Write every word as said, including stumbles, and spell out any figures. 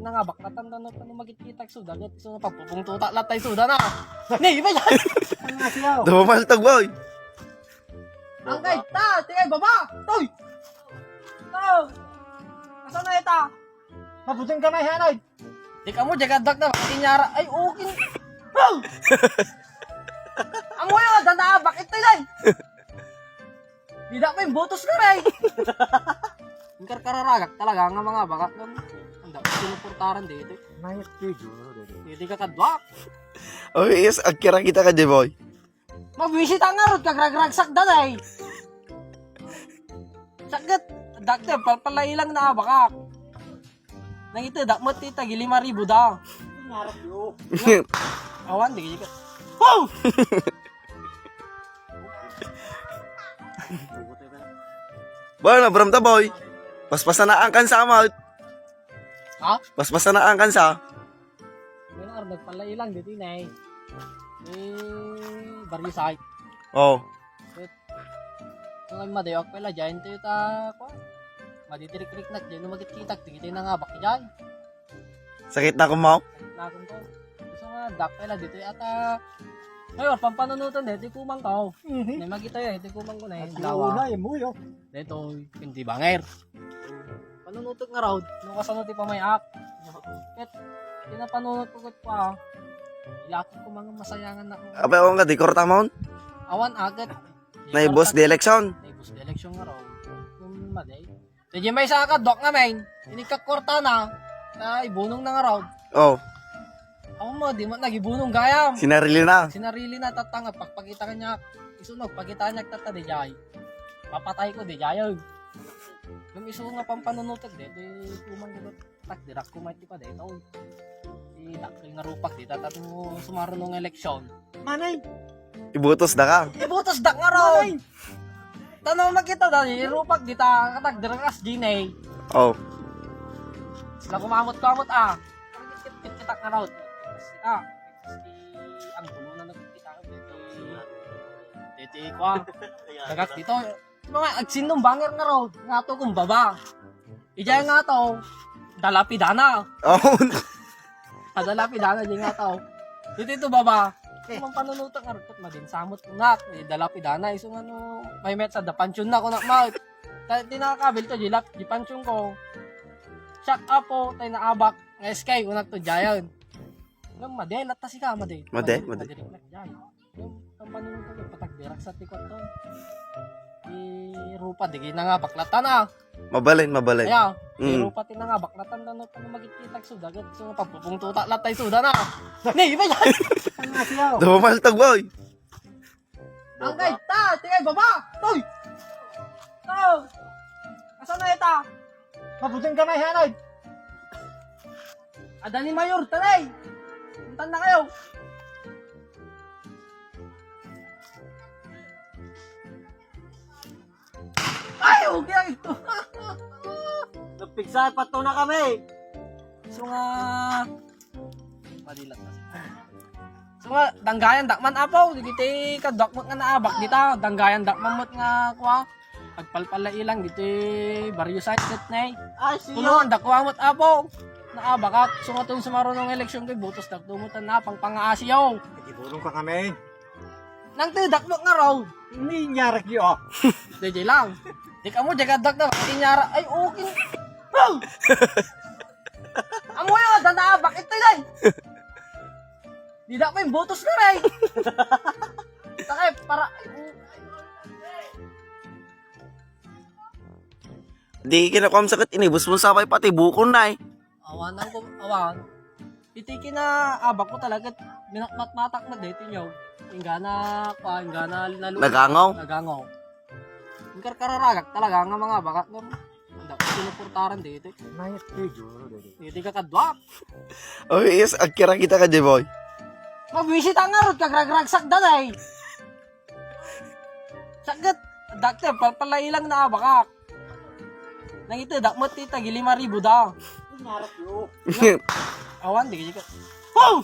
Nga, baklatan na, no, no, magkita, so, dagat, so, pagpupungtuta, latay, so, dana. Ni, iba yan. Ang asiyaw. Dumamaltag, boy. Ang kay, ta, tingay, baba. Toy. Toy. Asa na ita? Mabuting ka na, hanay. Di ka mo, jagaddak na, makinyara. Ay, okay. Oh! Amo yung adana, bakit tayo, day? Di na ko yung butos ka, day. Ang karkararagak talaga nga mga baka. Ang dami sinuportaran dito. Mayat kayo, Juro, dito. Hindi ka kadwak. Oh, yes, agkira kita ka, Jeboy. Mabwisit ang arot, kagragragsak da, day. Sakit. Dakte, palpalailang na, baka. Nang ito, dakmat ti tagi lima ribu da. Ngarap yo. Awan, di ka. Wow! Boy, mabram ta, boy. Paspasan na ang kansa, Mal. Ha? Paspasan na ang kansa. May na, nagpalailang dito, inay. Eh, baryo side. Oh. Ang madayo, ako la, dyan tayo ta, kwa. Maditirikrik na, dyan, magkitkitak, tigitay na nga, baki dyan. Sakit na akong mao? Sakit na akong ko. Gusto nga, dak pala dito, ata. Ngayon, pampanunutan, dito, kumang ka, oh. Mhm. Na, magkita yan, dito, kumang ko na, eh. At lawa. Una, eh, muyo. Dito, hindi banger. Panunutok nga raw, no, kasano ti pamayak. Ket, pinapanunot ko ket pa. Ilakit ko mga masayangan na. Apa, awan ka, di korta maon? Awan, aget. Naibos di eleksyon. Naibos di eleksyon nga raw. Yung maday. Medyo may saka, dok nga, men. Inikakwarta na. Ay, bunong na nga raw. Oh. Ako mo, di mo nagibunong gayam. Sinarili na. Sinarili na, tatanga, pagpakita ka niya. Isunog, pagkita niya, tata, di jay. Papatay ko, di jay, oh. Yung iso nga pampanunutot, di, di, kumang gulo. Tak, dirak ko, may tipa, di, ito. Di, dakkel nga rupak, di, tata, mo sumarunong eleksyon. Manay. Ibutos da ka. Ibutos da nga raw. Manay. Tanaw makita da, irupak dita, katag dirakas dinay. Oh. Sila kumamot-kamot, ah. Kit-kit-kit-kit ang araw. Ah, si ang gulo na nagkita. Titi ko, ah. Dagat dito. Mga agsinong banger nga raw. Nga to kumbaba. Ija nga to, dalapidana. Oh. Adalapidana, di nga to. Dito ito, baba. Eh. Ang panunuto nga ragkat, madin samot ko nga. Eh, dalapidana, iso nga no, may metsa, dapansyon na ko na, ma. Ta-, di nakakabil to, di lap-, di pansyon ko. Shut up po, tayo naabak. Nga sky, unak to, giant. Nga, made, latta si ka, made. Made, made, made. Made, giant. Yung, ang panunuto, yung patagbirak sa tikot to. Di rupa, di na nga, baklatan, ah. Mabalin, mabalin. Kaya, mm. Di rupa, ti na nga, baklatan na, no, pag magkikita, so, dagat, so, pagpupungtuta, latay, so, dana. Ni, iba yan. Ang asiyaw. Dumamaltag, boy. Ang kay, ta, tingay, baba. Toy. To. Asa na ita? Mabuting ka na, hanay. Ada ni Mayor, tanay. Puntan na kayo. Ay, okay ito. Nagpigsa, pato na kami. So nga, madilat na. So nga, danggayan dakman, apo. Di kita kadakmot nga naabak dita. Danggayan dakman mo't nga, kwa. Agpalpala ilang dito, baryo side set na eh. Ah, siyo. Tulungan, dakwa mo't apo. Naabakak, sungatun sumarunong eleksyon ko, butos dakto mo tan napang pangaasiyaw. Nagibulong ka kami. Nang ti dakmo nga raw. Ninyarak yo. Dede lang. Di ka mo, jagaddak na, ninyara. Ay, okay. Bro! Amo yung ada naabak, ito yun. Di na ko yung butos na rin. Sakay, para, Di kinakuam sakit, inibus mo sapay pati bukon na eh. Awan ang kum-, awan. Iti kinaabak ko talaga, minakmatmatak na dito nyo. Inggana, pa, inggana, nalu-, Nagangaw? Nagangaw. Ang karkararagak talaga nga mga baka, nga, ang dako sinuportaran dito. Mayat kayo, Juro, dito. Hindi ka kadwak. Oh, yes, agkira kita ka, Jeboy. Mabwisit ang arot, kagragragsak da na eh. Sakit. Dakte, palpalailang na, baka. Nang ito, dakmat ti tagi lima ribu da. Ngarap yo. Awan, di ka. Oh!